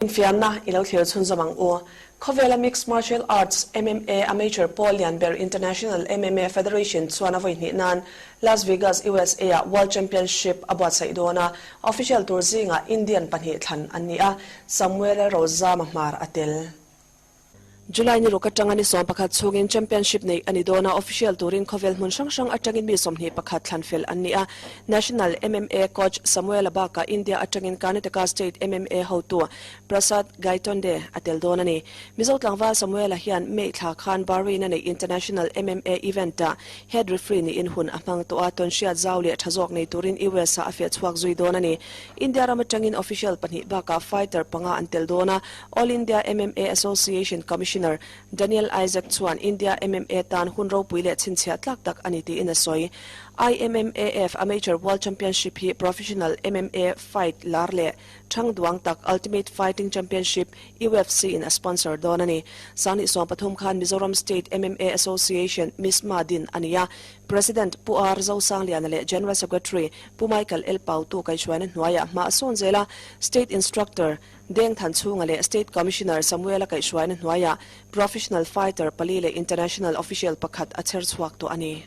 Infiamna i lo thlir chhunzawm ang u. Khawvela Mixed Martial Arts, MMA, amateur pawl lian ber International MMA Federation chuan a vawi hnih nan Las Vegas, USA ah World Championship a buatsaih dawn a, official tur zingah Indian pahnih thlan an ni a, Samuel Rozama hmar a tel. July ni ruk atanga ni 11 chhungin Championship neih a ni dawn a, official turin khawvel hmun hrang hrang atangin mi 21 thlan fel an ni a. National MMA coach Samuel-a bakah India atangin Karnataka State MMA hotu Prasad Gaitonde a tel dawn a ni. Mizo tlangval Samuel-a hian May thla khan Bahrain-a neih International MMA event-ah head referee niin hun a hmang tawh a, tawnhriat zau leh tha zawk nei turin US-ah a fiah chhuak zui dawn a ni. India ram atangin official pahnih bakah fighter panga an tel dawn a, All India MMA Association Commissioner Daniel Isaac chuan India MMA tan hun ropui leh chhinchhiah tlak tak a ni tiin a sawi. IMMAF Amateur World Championship hi professional MMA fight lar leh thang duang tak Ultimate Fighting Championship, UFC, in a sponsor dawn a ni. Sangni 13 khan Mizoram State MMA Association, MISMA, din a ni a. President Pu R Zosangliana leh General Secretary Pu Michael L Pautu kaihhruaina hnuaiah hma a sawn zel a, State Instructor Deng Than chhunga leh State Commissioner Samuel-a kaihhruaina hnuaiah Professional Fighter pali leh International Official pakhat a chher chhuak tawh a ni.